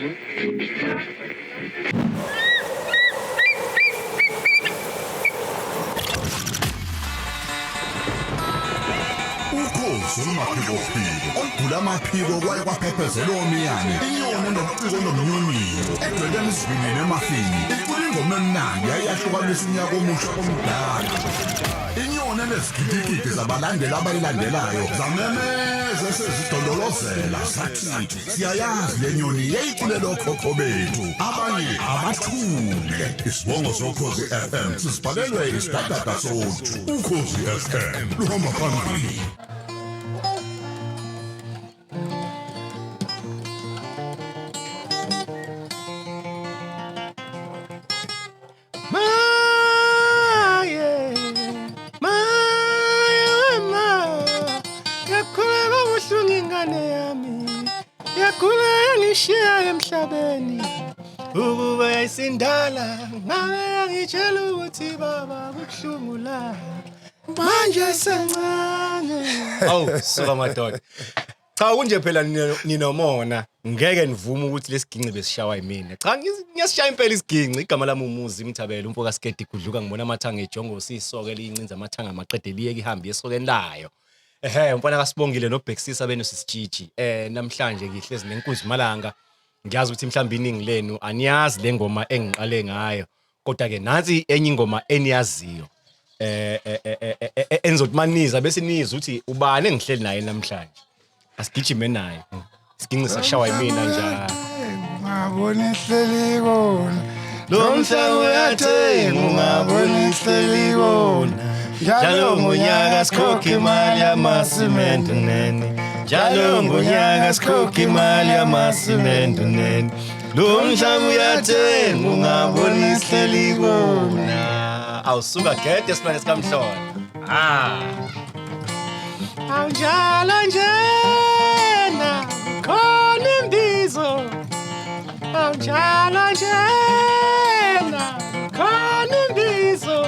Ukhozi olumaphikophiko olugula amaphiko kwaye kwaphephezela omiyane inyoni enobuciko nomnyonyiwo egcwele emzwinini emafini icula ingoma emnandi yayahlukanisa unyaka omusha komdala inyoni enezigidigidi zabalandeli abayilandelayo zamemeza esezidondolozela zathi siyayazi le nyoni yayiculela okhokho bethu abanye abathule isibongo sokhozi FM sisibhalelwe isidadada soju ukhozi FM luhamba phambili. Maye, maye, ma, yakhula kabuhlungu ingane yami, yakhula yangishiya emhlabeni. Ukuba yayisindala, ngabe yangitshela ukuthi baba kubuhlungu la. Manje sencane. Awu, suka madoda. Cha kunje phela ninomona ngeke nivume ukuthi lesiginci besishawa yimina. Cha ngiyasishaya impela isiginci igama lami umuzi Mthabela umfo kaSkedi gudluka ngibona amathanga ejongo sisoke liyincinza amathanga amaqede liyeke ihambe esokeni layo. Ehhe umfana kaSibongile noBhekisisa benu sisijiji. Namhlanje ngihlezi nenkunzi malanga. Ngiyazi ukuthi mhlawumbe iningi lenu aniyazi le ngoma engiqale ngayo. Kodwa ke nansi enye ingoma eniyaziyo. Enizothi maniza bese nizwa ukuthi ubani engihleli naye namhlanje. Asigijime naye. Isiginci sashawa yimina njalo. Ungabona ihleli kona. Lo mhlaba uyathenga ungabona ihleli kona. Njalo ngonyaka sikhokha imali yamasimende nene. Njalo ngonyaka sikhokha imali yamasimende nene. Lo mhlaba uyathenga ungabona ihleli kona. Awusuka gede silwane sikamhlola. Ah. Awunjalo njena khona imbizo. Awunjalo njena khona imbizo.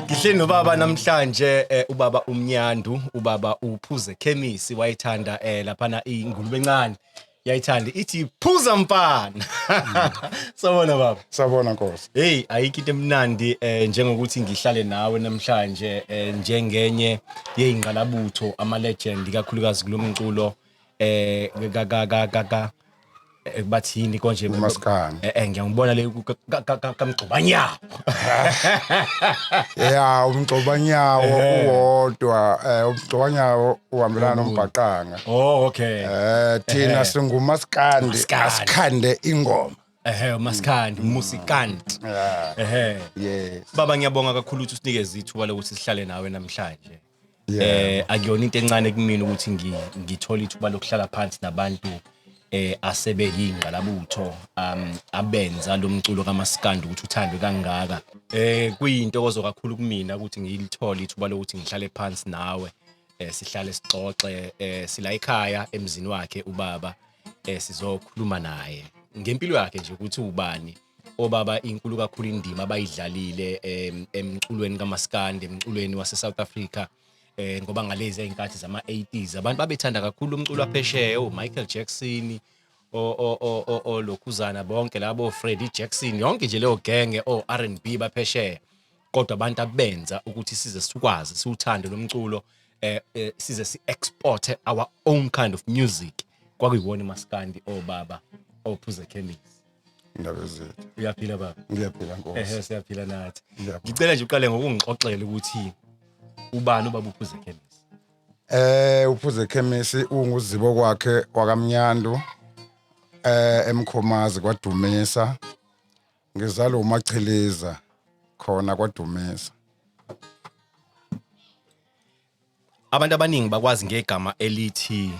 Ngihleli nobaba namhlanje ubaba uMnyandu, ubaba uphuze khemisi wayethanda laphana ingulube encane. Yayithanda ithi phuza mfana. Sawubona baba. Sawubona Nkosi. Hey ayikho into emnandi njengokuthi ngihlale nawe namhlanje njengenye yeyingqalabutho ama legend ikakhulukazi kulomculo ka ka ka ka ka bathini konje Umaskandi. Ngiyangibona le kamgxobanyawo. Ya umgxobanyawo uwodwa umgxobanyawo uhambelana nombhaqanga. Oh okay. Thina singumaskandi Maskandi. asikhande ingoma. Ehhe umaskandi umusikandi. Yeah. Ehhe. Yes. Baba ngiyabonga kakhulu ukuthi usinikeze ithuba lokuthi sihlale nawe namhlanje. Yeah. Akuyona into encane kumina ukuthi ngithole ithuba lokuhlala phansi nabantu asebeyingqalabutho abenza lo mculo kaMaskandi ukuthi uthandwe kangaka. Kuyintokozo kakhulu kumina ukuthi ngilithole ithuba lokuthi ngihlale phansi nawe sihlale sixoxe sila ekhaya emzini wakhe ubaba sizokhuluma naye ngempilo yakhe nje ukuthi ubani obaba inkulu kakhulu indima abayidlalile emculweni kaMaskandi emculweni wase South Africa ngoba ngalezi ezinkathi zama 80s abantu babethanda kakhulu umculo waphesheya o Michael Jackson o lokhuzana bonke labo Freddie Jackson yonke nje leyo genge o R&B baphesheya kodwa abantu abenza ukuthi size sikwazi siwuthande lo mculo size si export our own kind of music kwakuyiwona uMaskandi obaba ophuze khemisi. Indaba zethu. Uyaphila baba? Ngiyaphila Nkosi. Ehhe siyaphila nathi. Ngiyabonga. Ngicela nje uqale ngokungixoxela ukuthi ubani ubaba uphuze khemisi. Uphuze khemisi unguzibo kwakhe wakaMnyandu eMkhomazi kwaDumisa. Ngizalwa uMachiliza khona kwaDumisa. Abantu abaningi bakwazi ngegama elithi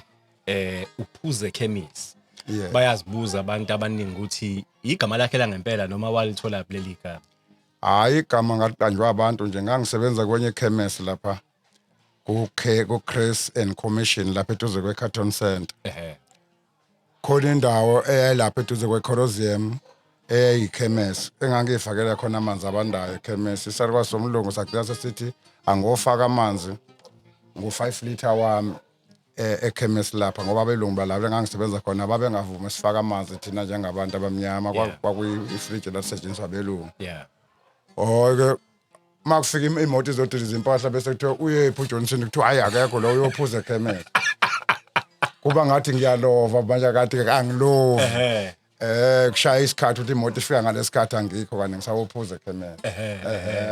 uphuze khemisi. Yeah. Bayazibuza abantu abaningi ukuthi igama lakhe langempela noma walithola kuleli gama. Hayi igama ngaliqanjwa abantu nje ngangisebenza kwenye ekhemisi lapha ku ku Chris and Commission lapha eduze kwe Carton Center. Khona indawo eyayilapha eduze kwe-Colosseum eyayiyikhemesi engangiyifakela khona amanzi abandayo ekhemesi. Isalukazi somlungu sagcina sesithi angofaka amanzi ngo-5 litre wami. Ekhemisi lapha, ngoba abelungu balapha engangisebenza khona babengavumi sifake amanzi thina njengabantu abamnyama. Kwakuyifriji lalisetshenziswa abelungu. Hhayi-ke, uma kufika imoto izodiliza impahla, bese kuthiwa uyephi uJohnson? Kuthiwa hhayi, akekho lo, uyophuza ekhemisi. Kuba ngathi ngiyalova manje, kade angilovi. Kushaya isikhathi ukuthi imoto ifika ngalesikhathi, angikho kanti ngisawuphuza ekhemisi.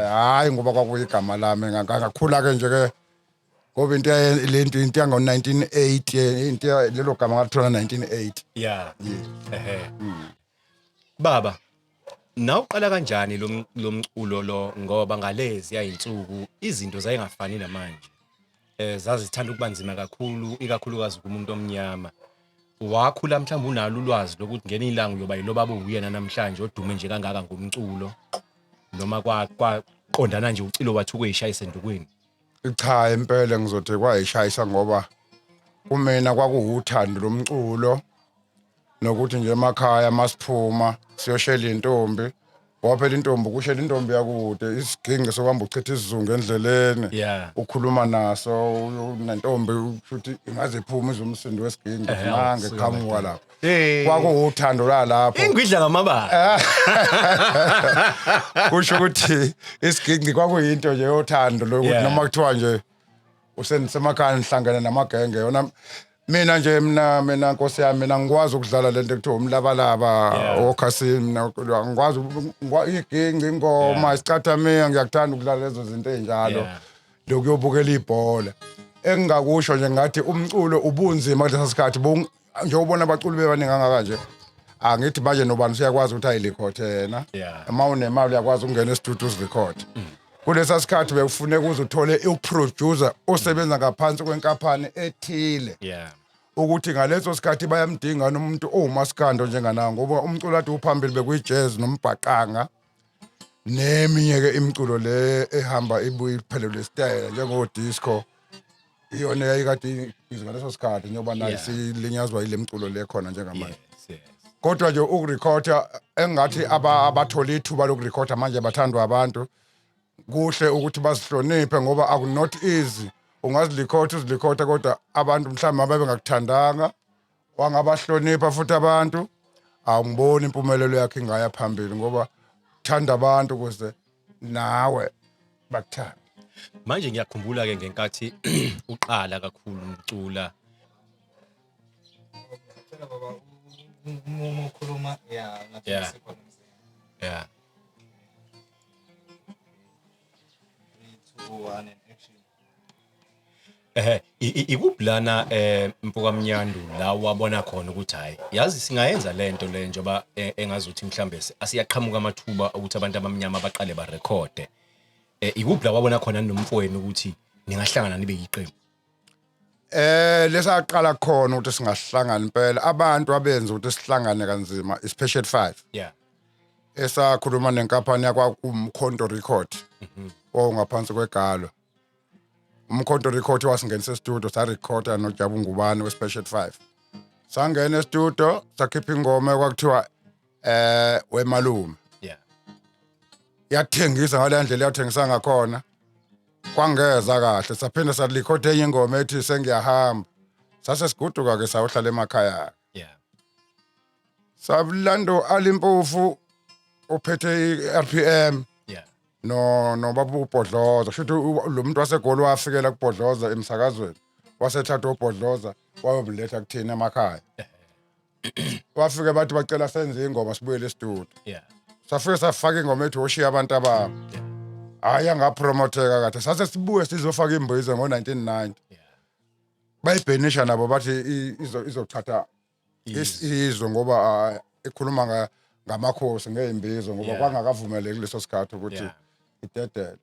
Hayi, ngoba kwakuyigama lami, ngakhula ke nje ke, ngoba into lento, into yango 1980, into lelo gama ngathola 1980. Ehe. Baba, nawuqala kanjani lo mculo lo? Ngoba ngalezi yayinsuku izinto zayingafani namanje. Zazithanda ukuba nzima kakhulu, ikakhulukazi kumuntu omnyama. Wakhula mhlawumbe unalo ulwazi lokuthi ngelinye ilanga uyoba yilo baba uyena namhlanje odume nje kangaka ngomculo, noma kwa kwaqondana nje ucilo wathi ukuyishayisa endukwini? Cha, impela ngizothi kwayishayisa, ngoba kumina kwakuwuthando lomculo, nokuthi nje emakhaya masiphuma siyoshela intombi, ngoba phela intombi, kushela intombi yakude, isiginci sokuhamba uchitha isizungu endleleni, ukhuluma naso nentombi, futhi ingaze iphume izwe umsindo wesiginci, nange awusuka qhamuka madoda. lapho. Kwakuwuthando lwalapho. Ingwidla ngamabala. Kusho ukuthi isiginci kwakuyinto nje yothando lokuthi noma kuthiwa nje usensemakhaya nihlangene namagenge yona. Mina nje, mina nkosi yami, mina ngikwazi ukudlala lento ekuthiwa umlabalaba, okhasini. Mina ngikwazi iginci, ingoma, isicathamiya, ngiyakuthanda ukudlala lezo zinto ey'njalo, lokuyobukela ibhola. Engingakusho nje, ngathi umculo ubunzima kulesa sikhathi, njengoba abaculi bebaningi kangaka nje. Angithi manje nobani usuyakwazi ukuthi ayilikhothe yena. Uma unemali uyakwazi ukungena estudio uzirekhode. Kulesa sikhathi bekufuneka uze uthole uproducer osebenza ngaphansi kwenkampani ethile, ukuthi ngaleso sikhathi bayamdinga nomuntu owumasikando njenganawo, ngoba umculo ade uphambili bekuyi-jazz nombhaqanga neminye-ke imiculo le ehamba ibuye iphelelwe isitayela njengo-disco. Iyona eyayikade ibhizi ngaleso sikhathi, njengoba nayo silinyazwa yile mculo le khona njengamanje. Kodwa nje ukurekhotha, engathi abathola ithuba lokurekhotha manje bathandwa abantu, kuhle ukuthi bazihloniphe, ngoba aku-not easy. Ungazilikhotha, uzilikhotha, kodwa abantu mhlawumbe ababe bengakuthandanga, wangabahlonipha futhi abantu, awungiboni impumelelo yakho ingaya phambili, ngoba thanda abantu ukuze nawe bakuthande. Manje ngiyakhumbula ke ngenkathi uqala kakhulu umcula. Ngicela baba, uma ukhuluma ya ngathi sekhona umzimba. 3 2 1 and action. Ehe, ikuphi lana, mfoka Mnyandu, la wabona khona ukuthi hayi, yazi singayenza lento le, njoba engazuthi mhlambe asiyaqhamuka amathuba ukuthi abantu abamnyama baqale barekhode? Ikuphi la wabona khona nomfowenu ukuthi ningahlangana nibe yiqembu? Lesaqala khona ukuthi singahlangana impela, abantu abenza ukuthi sihlangane kanzima, iSpecial 5 esakhuluma nenkampani yakwa Umkhonto Record owungaphansi kwegalo. Umkhonto Record wasingenisa e-studio, sarekhoda noJabu Ngubane weSpecial 5. Sangena e-studio, sakhipha ingoma ekwakuthiwa wemalume. Yathengisa ngale ndlela yathengisa ngakhona, kwangeza kahle. Saphinde salikhotha enye ingoma ethi sengiyahamba, sase siguduka ke sayohlala emakhaya. Sabilando alimpofu uphethe i-RPM no nobaba uBhodloza. Kusho ukuthi lo muntu waseGoli wafikela kuBhodloza emsakazweni, wasethatha uBhodloza wayomletha kuthina emakhaya. Wafike bathi bacela senze ingoma, sibuyele estudio. Safike safaka ingoma ethi oshiya abantu abami. Hayi, angapromotheka kahle. Sase sibuye sizofaka imbizo ngo-1990, bayibhenisha nabo, bathi izochatha izwe, ngoba ikhuluma ngamakhosi ngey'mbizo, ngoba kwangakavumeleki leso sikhathi ukuthi idedele.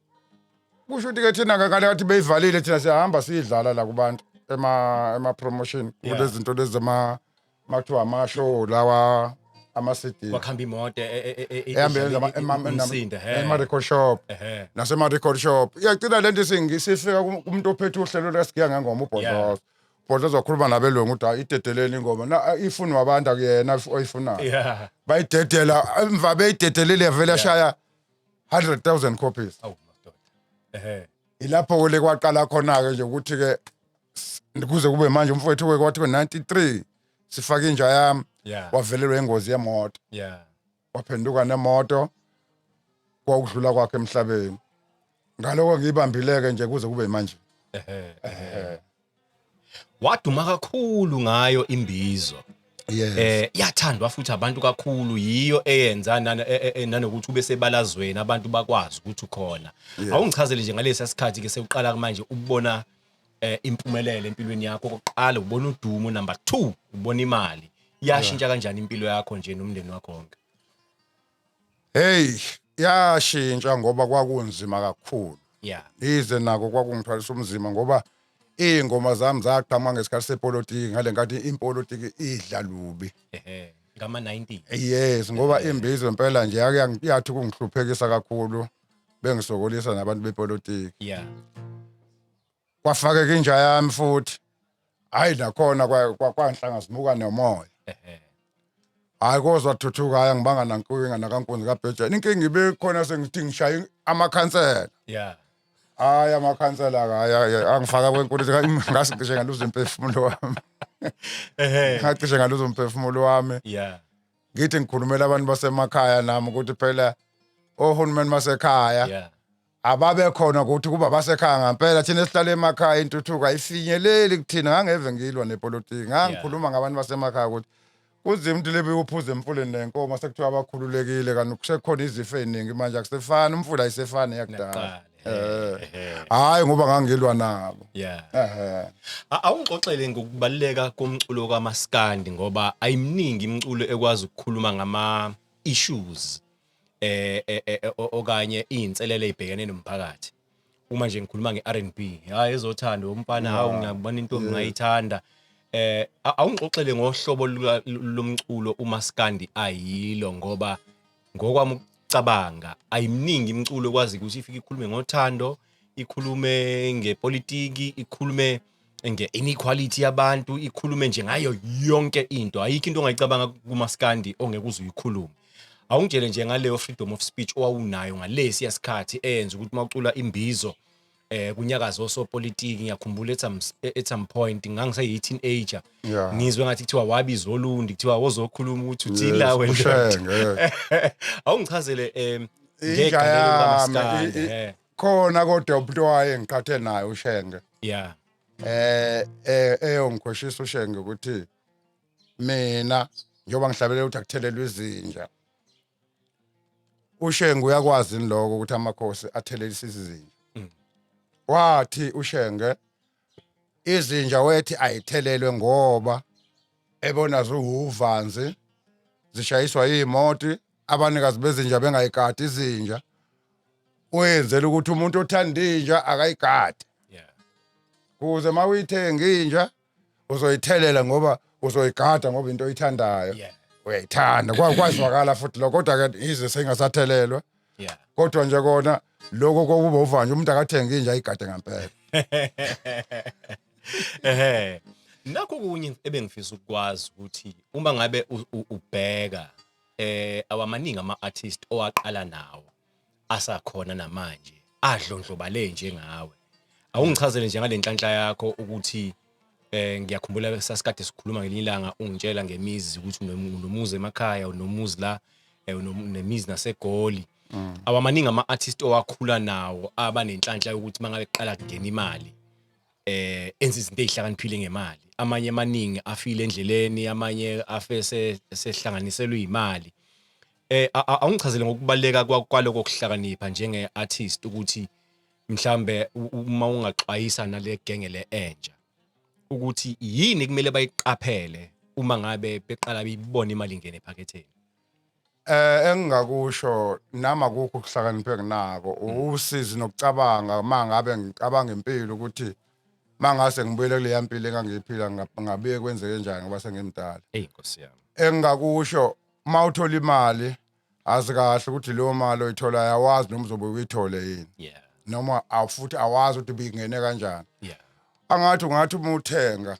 Kusho ukuthi-ke thina ngakale kathi beyivalile, thina siyahamba siyidlala la kubantu ema-promotion, kulezi zinto lezi makuthiwa ama-show lawa, ama-CD. Kwakuhamba imoto ehambe edlala yenza umsindo, he. ema-record shop, nasema-record shop. Iyagcina lento isifika kumuntu ophethe uhlelo lwesigiya ngengoma, uBhodloza. Ubhodloza wakhuluma nabelungu ukuthi hayi, idedeleni ingoma na ifunwa abantu, akuyena oyifunayo. Bayidedela, emva beyidedelile vele yashaya 100,000 copies. Awu madoda. Ilapho ke kwaqala khona ke nje ukuthi ke Kuze kube manje umfowethu ke kwathi 93 sifaka inja yami, wavelelwa ingozi yemoto, waphenduka nemoto, kwakudlula kwakhe emhlabeni. Ngaloko ngiyibambileke nje kuze kube manje. Ehe. Waduma kakhulu ngayo imbizo. Yes. Yathandwa futhi abantu kakhulu, yiyo eyenza nanokuthi ube sebalazweni, abantu bakwazi ukuthi ukhona. Awungichazele nje ngalesi sikhathi ke sekuqala manje ukubona impumelelo empilweni yakho. Okokuqala ubona udumo, number 2 ubona imali. Yashintsha kanjani impilo yakho nje nomndeni wakho wonke? Hey, yashintsha ngoba kwakunzima kakhulu. Yize nako kwakungithwalisa umzima ngoba iy'ngoma zami zaqhamuka ngesikhathi sepolitiki, ngale nkathi impolitiki idla lubi. Ehe, ngama 90. Yes, ngoba imbizo impela nje yake yathi kungihluphekisa kakhulu, bengisokolisa nabantu bepolitiki. Kwafakeka inja yami futhi. Hayi, nakhona kwanhlanga zimuka nomoya. Hayi, kozwa thuthuka, hayi, angibanga nankinga nakankunzi kabhejane. Inkinga ibe khona sengithi ngishaya amakhansela. Hayi, amakhansela hayi angifaka kwenkulu, ngasicishe ngaluza umphefumulo wami. Ngacishe ngaluza umphefumulo wami. Ngithi ngikhulumela abantu basemakhaya nami ukuthi phela ohulumeni basekhaya ababe khona ukuthi kuba basekhaya ngampela. Thina esihlala emakhaya intuthuko ayifinyeleli kuthina. Ngangeve ngilwa nepolitiki, ngangikhuluma ngabantu basemakhaya ukuthi kunzima ukuthi lebe uphuze emfuleni nenkomo, sekuthiwa abakhululekile, kanti kusekhona izifo ey'ningi manje, akusefani, umfula ayisefani yakudala. Hhayi, ngoba ngangilwa nabo. Awungixoxele ngokubaluleka komculo kaMaskandi, ngoba ayiminingi imiculo ekwazi ukukhuluma ngama issues okanye izinselele ezibhekene nomphakathi. Uma nje ngikhuluma nge-R&B, hayi, ezothando, umfana, hawu, ngiyabona intombi ngayithanda. Awungixoxele ngohlobo lomculo uMaskandi ayilo, ngoba ngokwami ukucabanga ayiminingi imiculo ekwazi ukuthi ifike ikhulume ngothando, ikhulume ngepolitiki, ikhulume nge-inequality yabantu, ikhulume nje ngayo yonke into. Ayikho into ongayicabanga kuMaskandi ongeke uze uyikhulume. Awungitshele nje ngaleyo freedom of speech owawunayo ngalesi sikhathi eyenza ukuthi mawucula imbizo kunyakaza osopolitiki. Ngiyakhumbula at some point ngangiseyi teenager, ngizwe ngathi kuthiwa wabizwa olundi, kuthiwa wozokhuluma ukuthi uthini la wena. Ushenge. Awungichazele Inja ngegalelo yami, likaMaskandi. Khona kodwa umuntu waye ngiqhathe naye uShenge. Eyongikhweshisa uShenge ukuthi mina njengoba ngihlabelela ukuthi akuthelelwe izinja. UShenge uyakwazi lokho ukuthi amakhosi athelelisa izinja. Wathi uShenge izinja wethi ayithelelwe ngoba ebona ziwuvanzi, zishayiswa iy'moti, abanikazi bezinja bengayigadi izinja. Wenzela ukuthi umuntu othanda inja akayigade, kuze uma uyithenga inja uzoyithelela ngoba uzoyigada, ngoba into oyithandayo uyayithanda. Kwazwakala futhi lokho, kodwa ke yize sengasathelelwa, kodwa nje kona lokho kokuba uvanje, umuntu akathenga inja ayigade ngampela. Ehe. Nakho kunye ebengifisa ukwazi ukuthi uma ngabe ubheka awamaningi ama artist owaqala nawo asakhona namanje adlondlobale njengawe. Awungichazele nje ngale nhlanhla yakho ukuthi ngiyakhumbula sasikade sikhuluma ngelinye ilanga, ungitshela ngemizi ukuthi unomuzi emakhaya, unomuzi la, nemizi naseGoli. Awamaningi ama artist owakhula nawo abanenhlanhla yokuthi mangabe kuqala kungena imali enza izinto ezihlakaniphile ngemali. Amanye amaningi afile endleleni, amanye afe sehlanganiselwe imali. Awungichazele ngokubaleka kwaloko kuhlakanipha njenge artist, ukuthi mhlambe uma ungaxwayisa nale genge le entsha ukuthi yini kumele bayiqaphele uma ngabe beqala beyibona imali ingene ephaketheni. Engingakusho nami, akukho ukuhlakanipha enginako, usizi nokucabanga. Mangabe ngicabanga impilo ukuthi mangase ngibuyele kuleya mpilo engangiyiphila, ngabuye kwenzeke kanjani ngoba sengimdala. Ey, Nkosi yami. Engingakusho, uma uthola imali, azi kahle ukuthi leyo mali oyitholayo awazi noma uzobe uyithole yini, noma futhi awazi ukuthi ibingene kanjani. Angathi ungathi uma uthenga,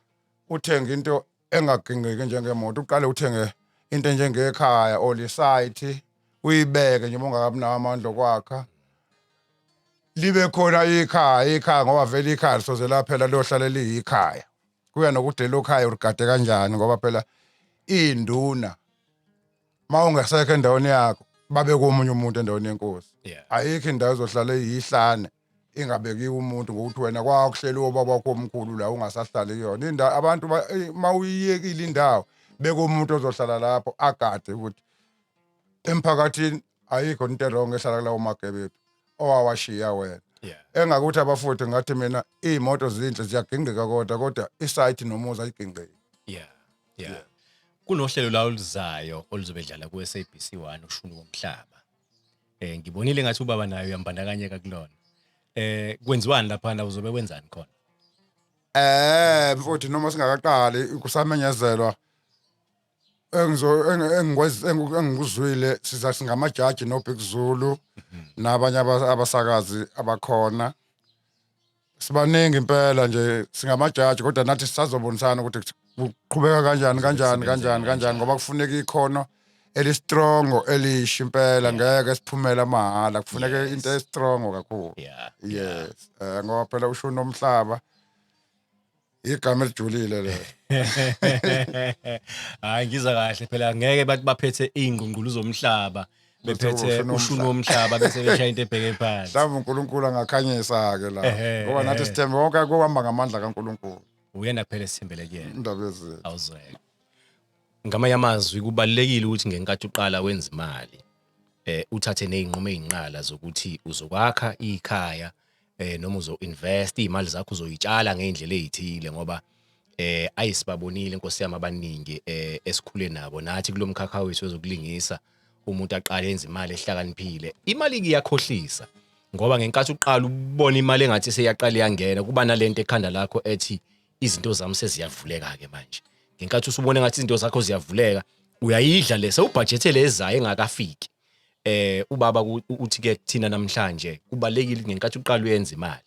uthenga into engagingqiki njengemoto, uqale uthenge into enjengekhaya or lisite, uyibeke nje uma ungakabi nawo amandla okwakha, libe khona ikhaya, ikhaya ngoba vele ikhaya lisoze laphela, liyohlala liyikhaya. Kuya nokuthi lelo khaya uligade kanjani, ngoba phela induna mawungasekho endaweni yakho babe komunye umuntu endaweni yenkosi. Ayikho indawo ezohlala iyihlane ingabekiwe umuntu, ngokuthi wena kwakuhleli obaba wakho omkhulu la ungasahlali kuyona indawo. Abantu mawuyiyekile indawo, beka umuntu ozohlala lapho agade ukuthi emphakathini ayikho into e-wrong ehlala kulawo magebethu owawashiya wena. Engakuthi abafuthi, ngathi mina iy'moto zinhle ziyagingqika, kodwa isaythi nomuzi ayigingqiki. Yeah. Kunohlelo la oluzayo oluzobe dlala ku SABC 1, ushuni womhlaba. Ngibonile ngathi ubaba nayo uyambandakanyeka kulona. Kwenziwani lapha na, uzobe wenzani khona? Mfowethu, noma singakaqali, kusamenyezelwa, engizo engikuzwile, siza singamajaji noBig Zulu nabanye abasakazi abakhona. Sibaningi impela nje, singamajaji, kodwa nathi sisazobonisana ukuthi kuqhubeka kanjani kanjani kanjani kanjani, ngoba kufuneka ikhono eli-strong, elisha impela. Ngeke siphumele amahhala, kufuneka into e-strong kakhulu. Yes, ngoba phela ushuni omhlaba igama elijulile lelo. Hayi, ngizwa kahle phela, ngeke bathi baphethe ingqungqulu zomhlaba, bephethe ushuni ushuni womhlaba, bese beshaya into ebheke phansi. Mhlawumbe uNkulunkulu angakhanyisa-ke la, ngoba nathi sithembe konke kuhamba ngamandla kaNkulunkulu. Uyena phela esithembele kuyena. Indaba ezethu. Awuzweke. Ngamanye amazwi, kubalulekile ukuthi ngenkathi uqala wenza imali, uthathe nezinqumo ezinqala zokuthi uzokwakha ikhaya noma uzo-invest izimali zakho, uzoyitshala ngeindlela ezithile, ngoba ayisibabonile inkosi yami abaningi esikhule nabo nathi kulomkhakha wethu wezokulingisa, umuntu aqale enze imali ehlakaniphile. Imali iyakhohlisa, ngoba ngenkathi uqala ubona imali engathi seyaqala iyangena, kuba nalento ekhanda lakho ethi izinto zami seziyavuleka ke manje. Ngenkathi usubona ngathi izinto zakho ziyavuleka, uyayidla le sewubhajethe lezayo engakafiki. Ubaba uthi ke kuthina namhlanje kubalekile, ngenkathi uqala uyenza imali,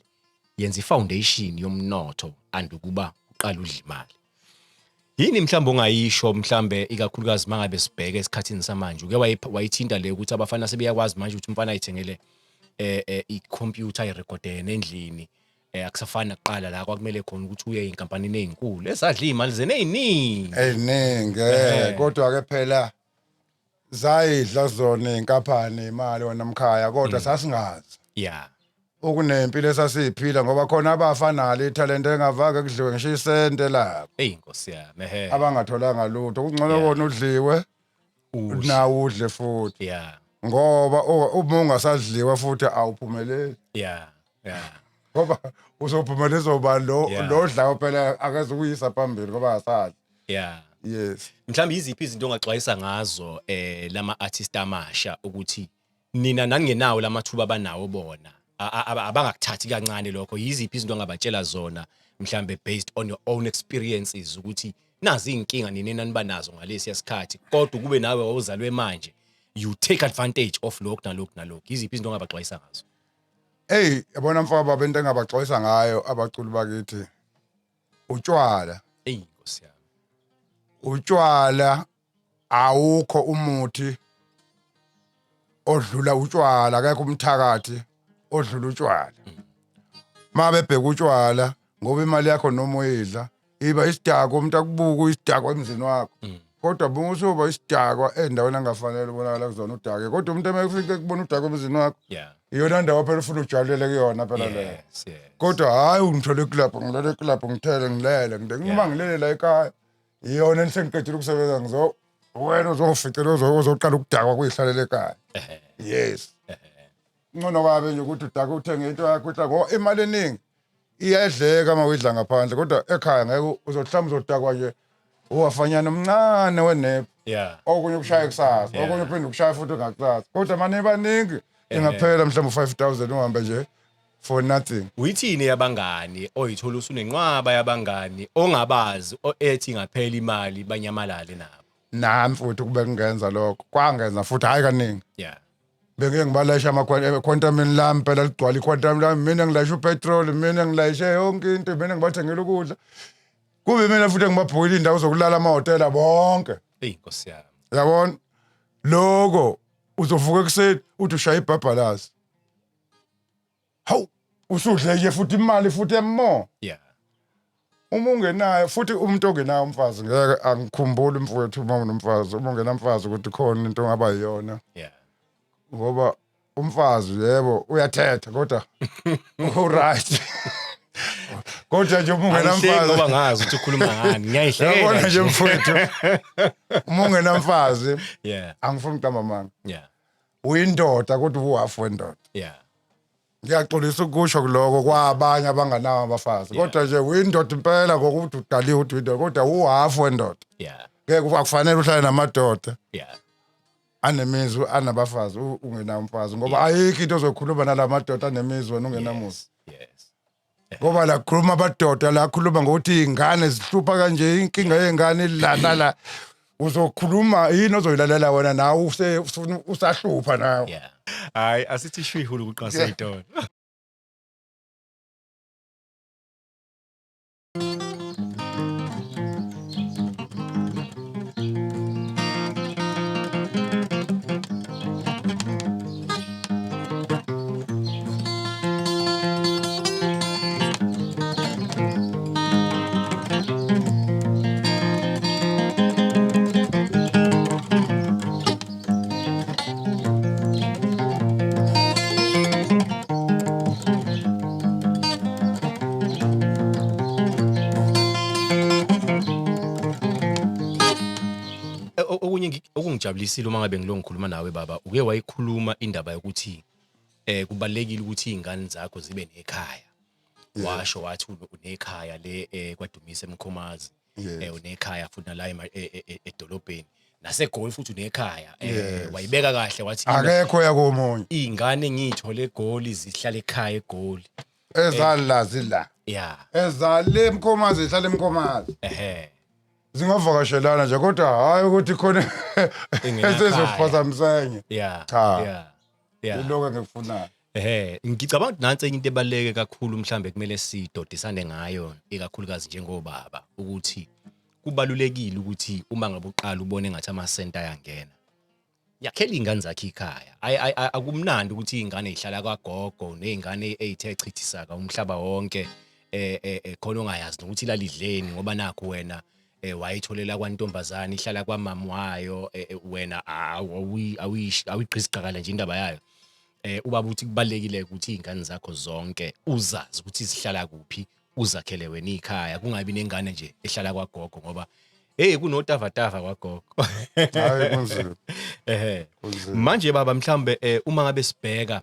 yenza ifoundation yomnotho andukuba uqala udla imali. Yini mhlawumbe ongayisho, mhlambe ikakhulukazi mangabe sibheke esikhathini samanje, uke wayithinta le ukuthi abafana sebeyakwazi manje ukuthi umfana ayithengele i-computer, ayirekhodene endlini, akusafani nakuqala la kwakumele khona ukuthi uye ey'nkampanini ey'nkulu esadla iy'mali zene ey'ningi. Eyiningi, kodwa ke phela zayidla zona iy'nkampani imali, wena mkhaya, kodwa sasingazi okunempilo esasiyiphila, ngoba khona abafa nalo ithalente engavake kudliwe ngisho isente labo. Eyi nkosi yami, ehe. Abangatholanga lutho, kungcono kona udliwe Udle. Nawe udle futhi, ngoba uma ungasadliwa futhi awuphumeleli, ngoba uzophumelela ubani lo lo dlayo phela akazukuyisa phambili ngoba asadli. Yes. Mhlawumbe yiziphi izinto ongaxwayisa ngazo lama artist amasha ukuthi nina naningenawo lamathuba abanawo bona, abangakuthathi kancane lokho? Yiziphi izinto ongabatshela zona, mhlambe based on your own experiences, ukuthi nazi inkinga nina naniba nazo ngalesi sikhathi, kodwa kube nawe wawuzalwe manje, you take advantage of lokhu nalokhu nalokhu? Yiziphi izinto ongabaxwayisa ngazo? Hey, yabona mfowethu baba, into engabaxwayisa ngayo abaculi bakithi, utshwala. Eyi nkosi yami. Utshwala, awukho umuthi odlula utshwala, akekho umthakathi odlula utshwala. Mabebheka utshwala, ngoba imali yakho noma uyidla iba isidakwa, umuntu akubuka isidakwa emzini wakho, kodwa bunga usuba isidakwa endaweni angafanele ubonakala kuzona udake, kodwa umuntu emefike kubona udakwa emzini wakho, iyona ndawo phela ufuna ujabulele kuyona phela leyo. Kodwa hayi, ungithole eclub, ngilele eclub, ngithele ngilele ngide noma ngilele la ekhaya, iyona engisengiqedile ukusebenza, ngizo wena uzoficela uzoqala ukudakwa kuyihlalela ekhaya. Yes, ngcono kabe nje ukuthi udake uthenge into yakho udla, ngoba imali eningi iyadleka uma uyidla ngaphandle, kodwa ekhaya ngeke, uzohlamba uzodakwa nje uwafanyana omncane wenephu, okunye ukushaya kusasa, okunye uphinde ukushaya futhi ngakusasa, kodwa mane baningi ingaphela mhlawumbe u-5000 uhambe nje for nothing. Uyithini yabangani oyithola usunenqwaba yabangani ongabazi, ethi ngaphela imali banyamalale nabo? Nami futhi kube kungenza lokho, kwangenza futhi, hhayi kaningi. Bengike ngibalayisha amaquantumini lami phela, ligcwala iquantum lami, mina ngilayisha upetroli, mina ngilayishe yonke into, mina ngibathengela ukudla, kube mina futhi engibabhukile iy'ndawo zokulala amahhotela bonke. Eyi nkosi yami. Yabona loko, uzovuka ekuseni uthi ushaya ibhabhalazi, hawu, usudle nje futhi imali futhi emo. Uma ungenayo futhi umuntu ongenayo umfazi ngeke angikhumbuli mfowethu uma unomfazi, uma ungenamfazi ukuthi khona into ongaba yiyona. Ngoba umfazi yebo uyathetha kodwa uright. Kodwa nje uma Angihleki ungenamfazi ngoba ngazi ukuthi ukhuluma ngani. Yabona Ngiyayihleka nje mfowethu. Uma ungenamfazi angifuni ukuqamba amanga. Uyindoda kodwa uhafu wendoda. Ngiyaxolisa ukusho kuloko kwabanye abanganawo abafazi. Kodwa nje uyindoda impela ngokuthi udaliwe ukuthi uyindoda kodwa uhafu wendoda. Ngeke akufanele uhlale namadoda. Anemizwi anabafazi ungenawo umfazi ngoba ayikho into ozokhuluma nalamadoda anemizwi wena ungenamuzi. Yes. Ngoba la khuluma abadoda la khuluma ngokuthi izingane zihlupha kanje inkinga yezingane ilana la uzokhuluma yini ozoyilalela wena nawe usahlupha nawe. Hayi asithi shwihulu kuqasa itolo. Okunye okungijabulisile uma ngabe ngilo ngikhuluma nawe baba, uke wayikhuluma indaba yokuthi kubalekile ukuthi izingane zakho zibe nekhaya. Washo wathi unekhaya le kwaDumisa eMkhomazi, unekhaya futhi nala edolobheni naseGoli futhi unekhaya. Wayibeka kahle wathi akekho yakomunye izingane ngiyithole eGoli zihlala ekhaya eGoli. Ezalazi la. Ezale eMkhomazi ihlala eMkhomazi. Zingavakashelana nje kodwa hayi ukuthi khona esezophazamisenye. Cha. Iloko engikufunayo. Ngicabanga ukuthi nansi enye into ebaluleke kakhulu mhlambe kumele sidodisane ngayo ikakhulukazi njengobaba ukuthi kubalulekile ukuthi uma ngabe uqala ubone ngathi amasenta ayangena. Yakhela izingane zakhe ikhaya. Akumnandi ukuthi izingane zihlala kwagogo nezingane ezithe chithisaka umhlaba wonke khona ongayazi nokuthi ilalidleni ngoba nakho wena wayitholela kwantombazana ihlala kwamama wayo wena awuyigqisiqakala nje indaba yayo. Ubaba uthi kubalekile ukuthi izingane zakho zonke uzazi ukuthi zihlala kuphi, uzakhele wena ikhaya, kungabi nengane nje ehlala kwagogo ngoba hey kunotavatava kwagogo. Hayi kunzima. Manje baba mhlambe uma ngabe sibheka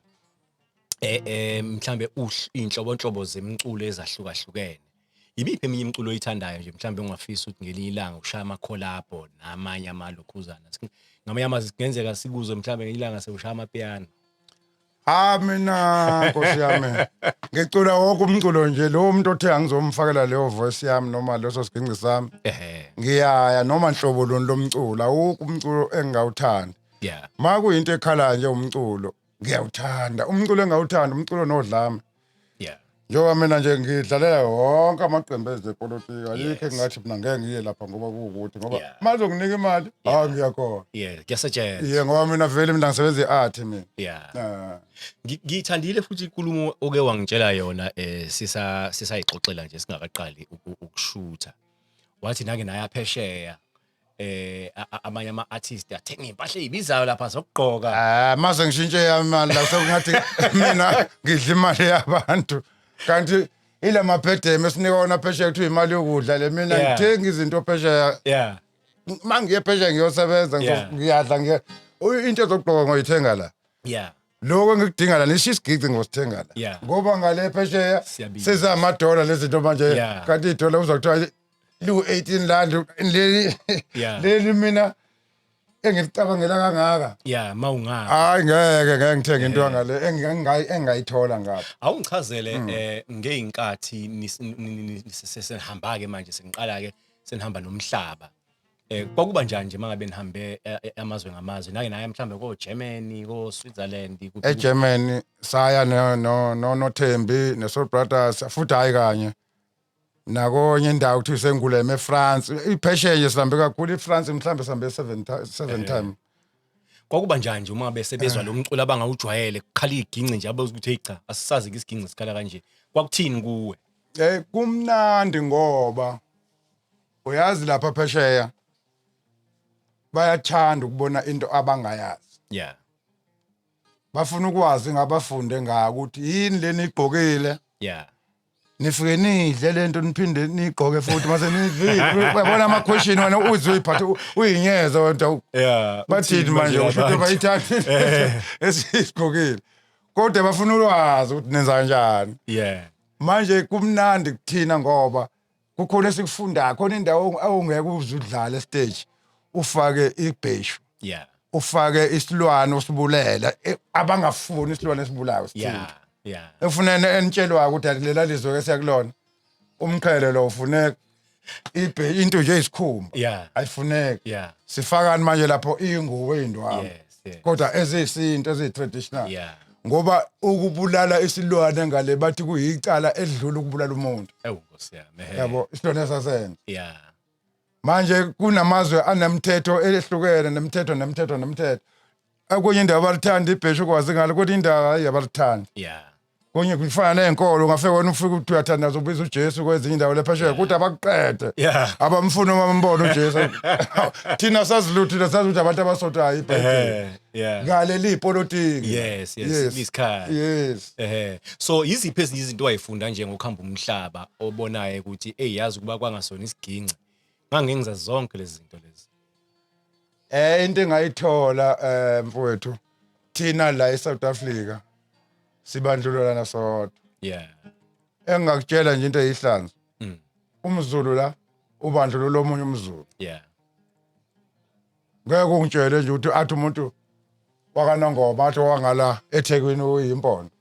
mhlambe inhlobonhlobo zemculo ezahlukahlukene, ibiphi eminye imiculo oyithandayo nje mhlambe ongafisa ukuthi ngelinye ilanga ushaya amakholabho namanye amalokhuzana? Ngamanye amazwi kungenzeka sikuzwe mhlambe ngelinye ilanga sewushaya amapiano. Ha mina Nkosi yami ngicula wonke umculo nje lo muntu othe angizomfakela leyo voice yami noma leso siginci sami. Ngiyaya noma nhlobo loni lomculo, awukho umculo engingawuthanda. Ma kuyinto ekhala nje umculo ngiyawuthanda, umculo engawuthanda umculo nodlame. Njengoba mina nje ngidlalela wonke amaqembu ezepolitiki, ayikho engathi mina ngeke ngiye lapha ngoba kuwukuthi ngoba mazokunika imali hayi ngiyakhona. Kuyasetshenzwa. Yeah, ngoba mina vele mina ngisebenza i-art mina. Ngithandile futhi inkulumo oke wangitshela yona sisayixoxela nje singakaqali ukushutha. Wathi nake naya phesheya amanye ama artists athenga impahla ezibizayo lapha zokugqoka. Mase ngishintshe yami imali la sekungathi mina ngidla imali yabantu. Kanti ila mabhedeme esinika wona phesheya kuthiwa imali yokudla le mina ngithenga izinto phesheya. Mangiye phesheya ngiyosebenza ngiyadla ngiya into ezokugqoka ngoyithenga la. Lokho engikudinga la nisho isigici ngosithenga la. Ngoba ngale phesheya sezamadola lezi zinto manje kanti idola uzokuthiwa lu 18 rand leli leli mina engicabangela kangaka. Mawungaka. Hayi ngeke ngeke ngithenge into ngale engingayithola ngapha. Awungichazele ngeinkathi senihamba ke manje seniqala ke senihamba nomhlaba. Kwakuba njani nje mangabe nihambe amazwe ngamazwe nake naye mhlambe ko Germany ko Switzerland kuphi? EGermany saya no no noThembi ne Soul Brothers futhi hayi kanye. Nakonye indawo kuthiwa isenguleme eFrance, iphesheya nje sihambe kakhulu iFrance mhlambe sihambe 7 time. Kwakuba njani nje uma besebezwa lo mculo abangawujwayele kukhala iginci nje abazi ukuthi hey cha asisazi ke isiginci sikhala kanje. Kwakuthini kuwe? Kumnandi ngoba uyazi lapha phesheya bayathanda ukubona into abangayazi. Bafuna ukwazi ngabafunde ngako ukuthi yini leni igqokile. Nifike nidle lento niphinde nigqoke futhi mase nidlile. Uyabona ama question wena uze uyiphathe uyinyeza wena. Bathini manje usho ukuthi bayithanda esigqokile. Kodwa bafuna ulwazi ukuthi nenza kanjani. Manje kumnandi kuthina ngoba kukhona esikufundayo, khona indawo ongeke uze udlale stage ufake ibheshu. Ufake isilwane osibulela, abangafuni isilwane esibulayo sithini. Efuna enitshelwa ukuthi lela lizwe ke siyakulona. Umqhele lo ufuneka ibhe into nje isikhumba. Ayifuneki. Sifakani manje lapho ingubo eyindwangu. Yes. Kodwa eziyisinto eziyi-traditional. Ngoba ukubulala isilwane ngale bathi kuyicala edlula ukubulala umuntu. Ewu Nkosi yami. Yabo isilwane sasenze. Manje kunamazwe anemithetho ehlukene nemithetho nemithetho nemithetho. Okunye indawo abalithanda ibheshu ukwazi ngalo kodwa indawo hayi abalithandi. Kunye kufana nenkolo ungafike wena ufike uthi uyathandaza ubiza uJesu kwezinye indawo lephesheya kodwa abakuqede. Abamfuni uma bambona uJesu. Thina sazi lutho, thina sazi ukuthi abantu abasotayo iBhayibheli. Ngale lipolitiki. Yes, yes, lisikhathi. Yes. So yiziphi ezinye izinto wayifunda nje ngokuhamba umhlaba obonayo ukuthi hey yazi ukuba kwangasona isiginci. Ngangenza zonke lezi zinto lezi. Into engayithola mfowethu thina la eSouth Africa sibandlululana sodwa. Engingakutshela nje into eyihlanzo. UmZulu la ubandlulula omunye umZulu. Ngeke ungitshele nje ukuthi athi umuntu wakaNongoma athi wangala eThekwini uyimpondo.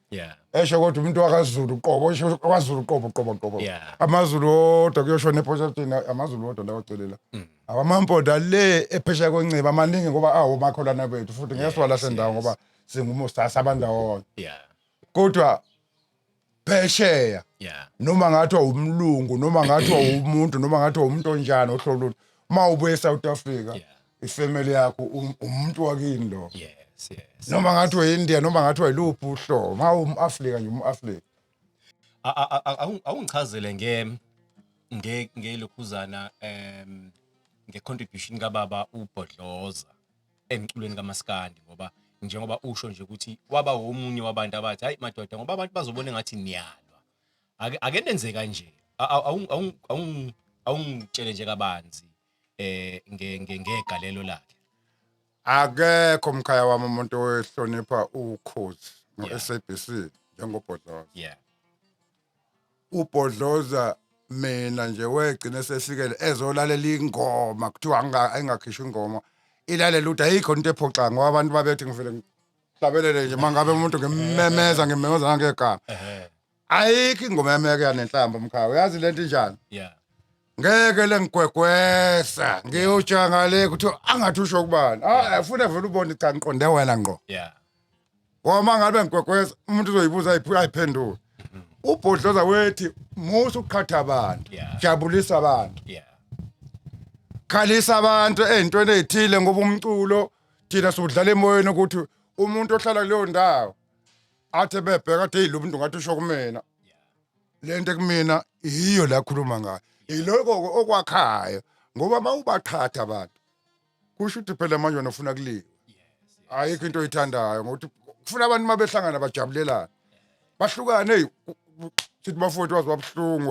Esho kodwa umuntu wakaZulu uqobo, esho kwaZulu uqobo, uqobo, uqobo. AmaZulu wodwa kuyoshona ePortshepstone, amaZulu wodwa lawa celela. Awamampondo le ephesheya kweNciba amaningi ngoba awo makholwana bethu futhi ngeke siwalahle ndawo ngoba singumustasa abandawonye. Kodwa phesheya noma ngathiwa umlungu noma ngathiwa umuntu noma ngathiwa umuntu onjani ohlolulu uma ubuye eSouth Africa ifamily yakho umuntu wakini lo. Yes, yes. Noma ngathiwa eIndia noma ngathiwa iluphi uhlobo uma umAfrika nje umAfrika. Awungichazele ngelokhuzana ngecontribution kababa uBhodloza emculweni kaMaskandi ngoba njengoba usho nje ukuthi waba womunye wabantu abathi hayi madoda ngoba abantu bazobona ngathi niyalwa. Ake nenze kanje. Awungitshele nje kabanzi ngegalelo lakhe. Akekho mkhaya wami umuntu ohlonipha ukhozi no SABC njengoBhodloza. UBhodloza mina nje wegcina sefikele ezolalela ingoma kuthiwa engakhishwa ingoma ilalela ukuthi ayikho into ephoxayo ngoba abantu babethi ngivele ngihlabelele nje mangabe umuntu ngimemeza ngimemeza nangegama. Ayikho ingoma yami yake yanenhlamba mkhaya uyazi lento injani? Ngeke lengigwegwesa ngiyotsha ngale kuthiwa angathi usho kubani. Ufuna vele ubone cha ngiqonde wena ngqo. Ngoba uma ngabe ngigwegwesa umuntu uzoyibuza ayiphendule. UBhodloza wethi musa ukuqhatha abantu, jabulisa abantu. Khalisa abantu ezintweni ezithile ngoba umculo thina siwudlala emoyeni ukuthi umuntu ohlala kuleyo ndawo athe bebheka athi hey lo muntu ngathi usho kumina. Lento ekumina yiyo la khuluma ngayo. Yiloko okwakhayo ngoba mawubaqhatha abantu kusho ukuthi phela manje wena ufuna kuliwa. Ayikho into oyithandayo ngokuthi kufuna abantu mabehlangana bajabulelane. Bahlukane hey sithi bafowethu wazi wabuhlungu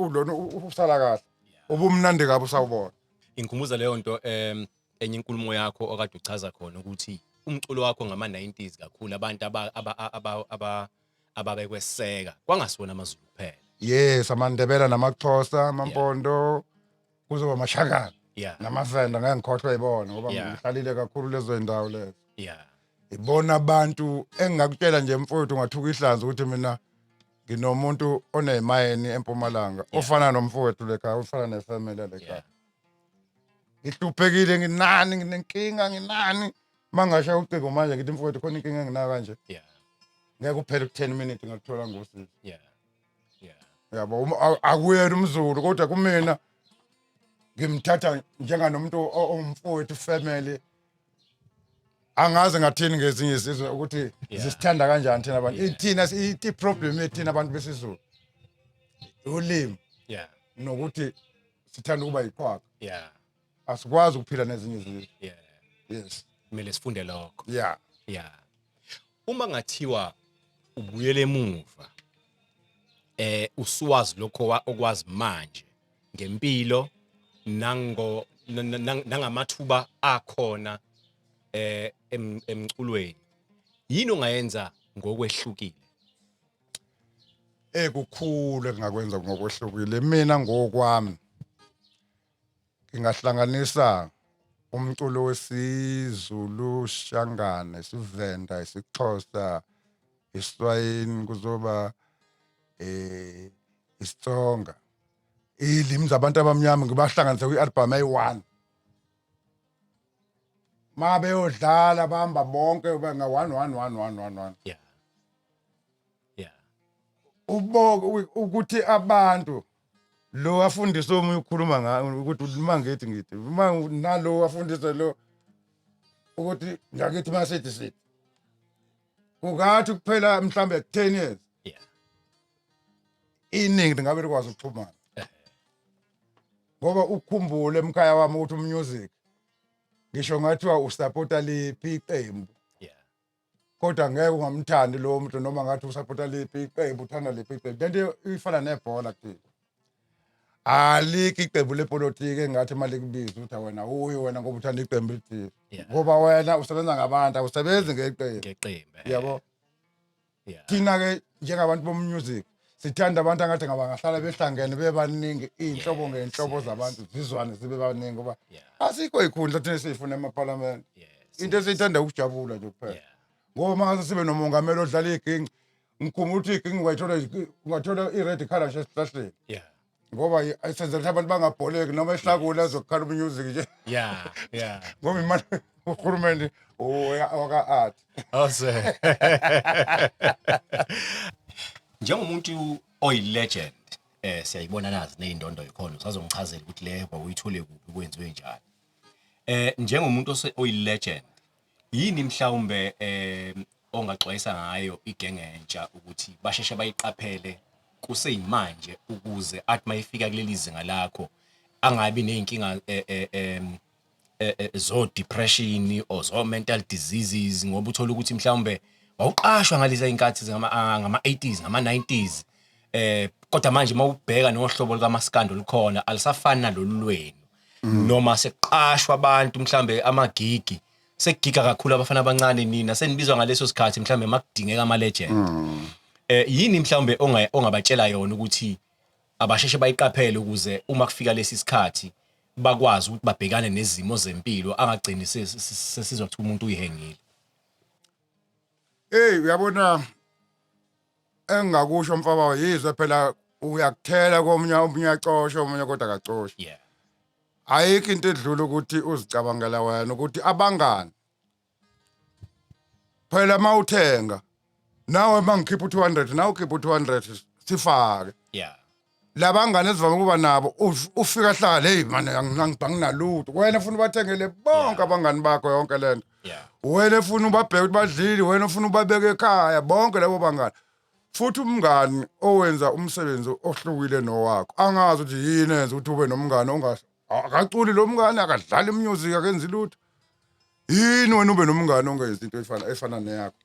ulona usala kahle. Ubumnandi kabi usawubona. Ingikhumbuza leyo nto enye inkulumo yakho okade uchaza khona ukuthi umculo wakho ngama 90s kakhulu abantu ababekweseka kwangasiwona amaZulu kuphela. Yes, amaNdebele namaXhosa, amaMpondo kuzoba amashangana. NamaVenda ngeke ngikhohlwe yibona ngoba ngihlalile kakhulu lezo zindawo lezo. Ibona abantu engingakutshela nje mfowethu ungathuka ihlanzi ukuthi mina nginomuntu onemayini eMpumalanga ofana nomfowethu lekhaya ofana nefamily lekhaya. Ngihluphekile nginani nginenkinga nginani mangashaya ucingo manje ngithi mfowethu khona inkinga enginayo kanje. Ngeke uphele ku 10 minutes ngakuthola ngosizo. Yabo akuyena umZulu kodwa kumina ngimthatha njenganomuntu owumfowethu family. Angaze ngathini ngezinye izizwe ukuthi zisithanda kanjani thina abantu. Ithina i problem yethina abantu besiZulu. Ulimi nokuthi sithanda ukuba yiqhwaga. Asikwazi ukuphila nezinye izizwe. Yes. Kumele sifunde lokho. Yeah. Uma ngathiwa ubuyele emuva, usuwazi lokho okwazi manje ngempilo nango nangamathuba akhona emculweni, yini ongayenza ngokwehlukile? Ekukhulu engingakwenza ngokwehlukile mina ngokwami, ngingahlanganisa umculo wesiZulu, Shangane, isiVenda, isiXhosa, isiSwahili, kuzoba isiTsonga, ilimi zabantu abamnyama, ngibahlanganise kwi-album eyi-1. Ma beyodlala bahamba bonke benga 1 1 1 1 1 1. Uboke ukuthi abantu lo afundise omunye ukukhuluma ngayo ukuthi uma ngithi uma nalo afundise lo ukuthi ngakithi masithi sithi kungathi kuphela mhlambe 10 years iningi lingabe likwazi ukuxhumana, ngoba ukukhumbule emkhaya wami ukuthi umusic ngisho ngathiwa usupporta liphi iqembu, kodwa ngeke ungamthandi lowo muntu noma ngathi usupporta liphi iqembu, uthanda liphi iqembu. Lento ifana nebhola kuthina, alikho iqembu lepolitiki engathi imali kubiza ukuthi wena uyi wena ngoba uthanda iqembu elithile, ngoba wena usebenza ngabantu, awusebenzi ngeqembu. Ngeqembu. Yabo. Thina ke njengabantu bomusic sithanda abantu angathi ngabangahlala behlangene bebaningi, iy'nhlobo ngey'nhlobo zabantu zizwane zibe baningi, ngoba asikho iy'khundla thina esiy'funa emaphalamende. Into esiyithanda ukujabula nje kuphela, ngoba uma ngase sibe nomongameli odlala iginci, ngikhumbula ukuthi iginci ungayithola, ungathola i-red colour nje esihlahleni, ngoba senzela ukuthi abantu bangabholeki noma ehlakule azokukhala umusic nje, yeah yeah ngoba imali uhulumeni waka-art. Awuse. Njengomuntu oyi-legend, siyayibona nazi nezindondo yikhona, usazongichazela ukuthi le wawuyithole kuphi, kwenziwe njani. Njengomuntu oyi-legend, yini mhlawumbe ongaxwayisa ngayo igenge entsha ukuthi basheshe bayiqaphele kuseyimanje, ukuze athi mayifika kuleli zinga lakho angabi nezinkinga zo depression or zo mental diseases, ngoba uthola ukuthi mhlawumbe wawuqashwa ngalezi inkathi ngama 80s, ngama 90s, kodwa manje mawubheka nohlobo likaMaskandi olukhona alisafani nalolu lwenu, noma sekuqashwa abantu mhlambe amagigi, sekugiga kakhulu abafana abancane, nina senibizwa ngaleso sikhathi mhlambe makudingeka ama legend. Yini mhlambe ongabatshela yona ukuthi abasheshe bayiqaphele ukuze uma kufika lesi sikhathi bakwazi ukuthi babhekane nezimo zempilo, angagcini sesizwa ukuthi umuntu uyihengile? Hey, uyabona engingakusho mfaba, yizwe phela uyakuthela komunye, omunye uyacosha, omunye kodwa akacoshi. Ayikho into edlula ukuthi uzicabangela wena ukuthi abangani phela mawuthenga nawe, mangikhipha u200 nawe ukhipha u200, sifake labangani esivame ukuba nabo, ufika hlala, hey man, anginalutho, wena ufuna ubathengele bonke abangani bakho yonke lento, wena ufuna ubabheke ukuthi badlile, wena ufuna ubabeke ekhaya bonke labo bangani. Futhi umngani owenza umsebenzi ohlukile nowakho, angazi ukuthi yini enza ukuthi ube nomngani akaculi lo mngani, akadlali music, akenzi lutho, yini wena ube nomngani ongenzi into efana neyakho?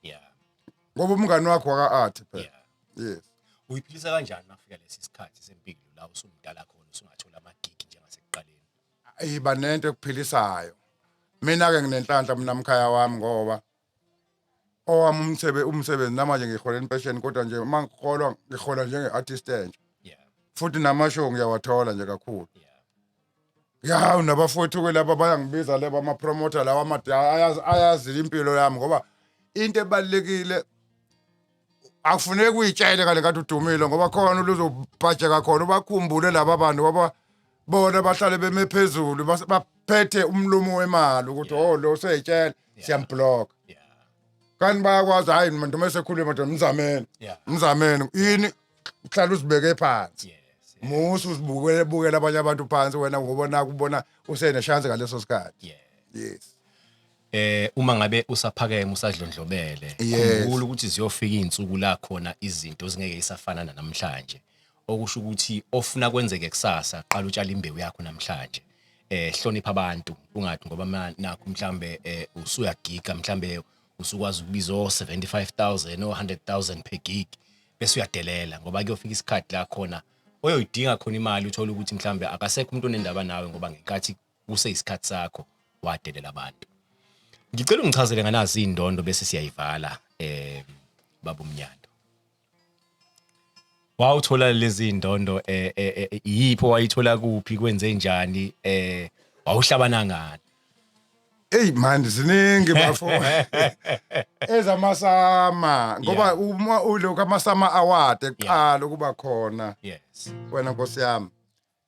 Ngoba umngani wakho waka-art phela. Yes. Uyiphilisa kanjani mafika lesi sikhathi sempilo la usumdala khona, usungathola amagigi njengasekuqaleni? Iba nento ekuphilisayo. Mina-ke nginenhlanhla mina mkhaya wami, ngoba owami umsebenzi namanje ngihola impesheni, kodwa nje uma ngiholwa ngihola njenge-artist entsha, futhi namashow ngiyawathola nje kakhulu. Ya, nabafowethu-ke laba bayangibiza laba ama-promoter lawa amadala, ayazi impilo yami, ngoba into ebalulekile akufuneki uyitshele ngale nkathi udumile, ngoba khona luzobhajeka khona, ubakhumbule laba bantu, ngoba bona bahlale beme phezulu, baphethe umlomo wemali ukuthi oh, lo useyitshela, siyamblock. Kanti bayakwazi, hayi noma esekhuluma nje, mzameni, mzameni yini, uhlala uzibeke phansi. Musu uzibukele bukela abanye abantu phansi wena, ngoba nakubona useneshansi ngaleso sikhathi. Yes. Uma ngabe usaphakeme, usadlondlobele, khumbula ukuthi ziyofika izinsuku la khona izinto zingeke isafana namhlanje. Okusho ukuthi ofuna kwenzeke kusasa, qala utshala imbewu yakho namhlanje. Hlonipha abantu, ungathi ngoba nakho mhlambe usuyagiga, mhlambe usukwazi ukubiza o 75,000 o 100,000 per gig, bese uyadelela, ngoba kuyofika isikhathi la khona oyoyidinga khona imali, uthola ukuthi mhlambe akasekho umuntu onendaba nawe, ngoba ngenkathi kuseyisikhathi sakho wadelela abantu. Ngicela ungichazele nganazi indondo bese siyayivala, baba uMnyandu. Wawuthola lezi ndondo yipho, wayithola kuphi, kwenze njani, wawuhlabana ngani? Ey man, ziningi bafo ezamaSAMA, ngoba uma ulokhu amaSAMA award eqala ukuba khona, wena nkosi yami,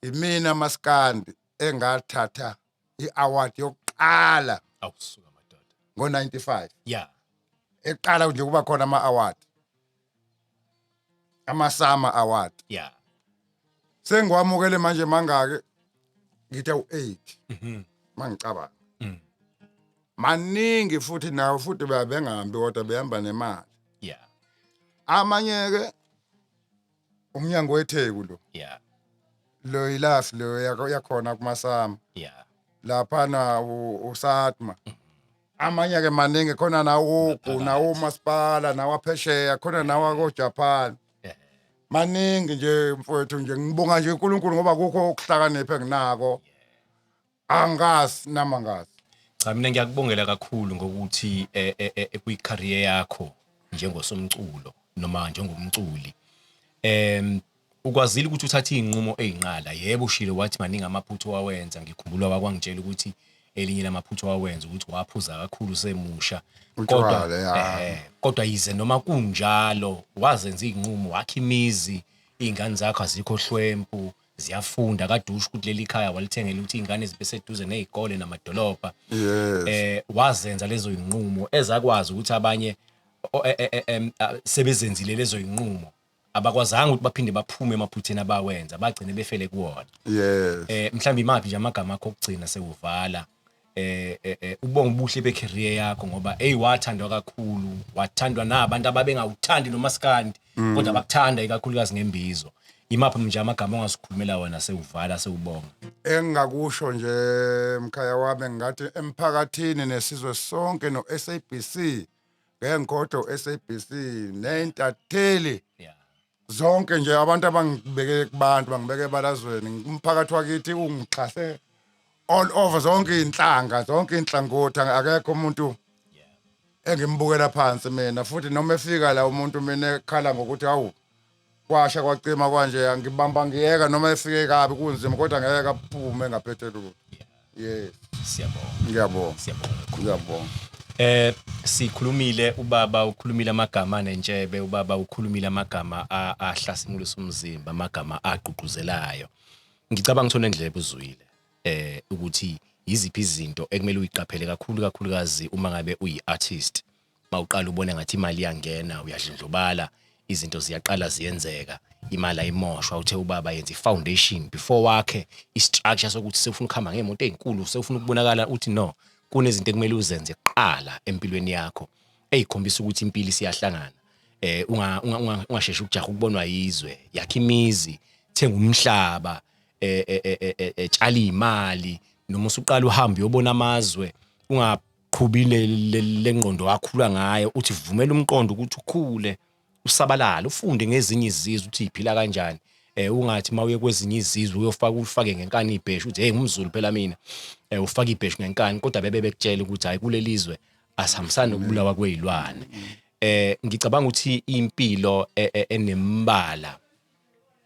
imina maskandi engathatha i-award yokuqala. Awusuka madoda. Ngo-95 eqala nje kuba khona ama-award, amaSAMA award. Sengiwamukele manje mangaki? Ngithi awu-8 mangicabanga. Maningi futhi nawo, futhi babengahambi kodwa behamba nemali. Amanye ke umnyango weTheku lo, lo ilafi lo yakhona kumaSAMA, laphana uSatma. Amanye ke maningi khona, nawo ugu, nawo umasipala, nawaphesheya khona, nawa koJapan. Maningi nje mfowethu. Nje ngibonga nje uNkulunkulu ngoba kukho ukuhlakanipha enginako, angazi nama ngazi. Cha, mina ngiyakubongela kakhulu ngokuthi kwi-career yakho njengosomculo noma njengomculi ukwazile ukuthi uthathe izinqumo ezinqala. Yebo, ushilo wathi maningi amaphutha owawenza. Ngikhumbula wakwangitshela ukuthi elinye lamaphutha owawenza ukuthi waphuza kakhulu semusha. Kodwa Utshwala, ya. Kodwa yize noma kunjalo wazenza izinqumo, wakha imizi, izingane zakho azikho hlwempu, ziyafunda. Kade usho ukuthi leli khaya walithengela ukuthi izingane zibe seduze nezikole namadolobha. Wazenza lezo inqumo ezakwazi ukuthi abanye sebezenzile lezo inqumo abakwazanga ukuthi baphinde baphume emaphutheni abawenza, bagcine befele kuwona. Mhlawumbe imaphi nje amagama akho okugcina sewuvala, ubonga ubuhle becareer yakho, ngoba hey, wathandwa kakhulu, wathandwa nabantu ababengawuthandi nomaskandi, kodwa bakuthanda ikakhulukazi ngembizo. Imaphi nje amagama ongasikhulumela wona sewuvala, sewubonga? Engingakusho nje mkhaya wami, ngathi emphakathini nesizwe sonke no-SABC, ngeke ngikhohlwe u-SABC ney'ntatheli zonke nje, abantu abangibeke kubantu, bangibeke ebalazweni. Umphakathi wakithi ungixhase all over, zonke iy'nhlanga, zonke iy'nhlangothi. Akekho umuntu engimbukela phansi mina. Futhi noma efika la umuntu mina ekhala ngokuthi hawu, kwasha kwacima kwanje, angibamba ngiyeka. Noma efike kabi kunzima, kodwa ngeke aphume ngaphethe lutho. Yes. Siyabonga. Ngiyabonga. Siyabonga. Ngiyabonga. Sikhulumile, ubaba ukhulumile amagama anentshebe, ubaba ukhulumile amagama ahlasimulisa umzimba, amagama agqugquzelayo. Ngicabanga ukuthi onendlebe uzwile ukuthi yiziphi izinto ekumele uyiqaphele kakhulu, kakhulukazi uma ngabe uyi-artist. Mawuqala ubone ngathi imali iyangena, uyadlondlobala, izinto ziyaqala ziyenzeka, imali ayimoshwa. Uthe ubaba yenza i-foundation before wakhe i-structure sokuthi sewufuna ukuhamba ngey'moto ey'nkulu, sewufuna ukubonakala. Uthi no, kunezinto ekumele uzenze kuqala empilweni yakho ey'khombisa ukuthi impilo isiyahlangana. Ungasheshi ukujaha ukubonwa yizwe. Yakha imizi, thenga umhlaba, tshala imali, noma usuqala uhambe uyobona amazwe, ungaqhubi lengqondo wakhula ngayo. Uthi vumela umqondo ukuthi ukhule, usabalala, ufunde ngezinye izizwe ukuthi iphila kanjani. Ungathi mawuye kwezinye izizwe uyofaka ufake ngenkani ibheshu, uthi hey, ngumZulu phela mina, ufake ibheshu ngenkani, kodwa bebe bekutshela ukuthi hayi, kulelizwe asihambisani nokubulawa kwezilwane. Ngicabanga ukuthi impilo enembala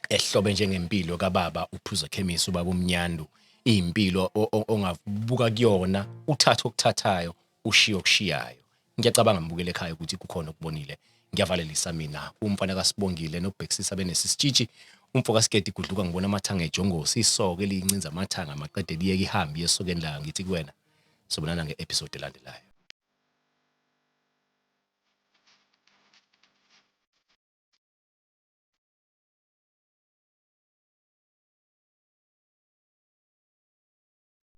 ehlobe njengempilo kababa uPhuzekhemisi, ubaba uMnyandu, impilo ongabuka kuyona, uthathe okuthathayo, ushiye okushiyayo. Ngiyacabanga mbukele ekhaya ukuthi kukhona okubonile. Ngiyavalelisa mina, umfana kaSibongile nobhekisisa benesisitshitshi, umfo kaSiketi gudluka ngibona amathanga ejongosi, isoke eliyincinza amathanga maqede liyeke ihambi esokeni la. Ngithi kuwena sobonana nge-episode elandelayo.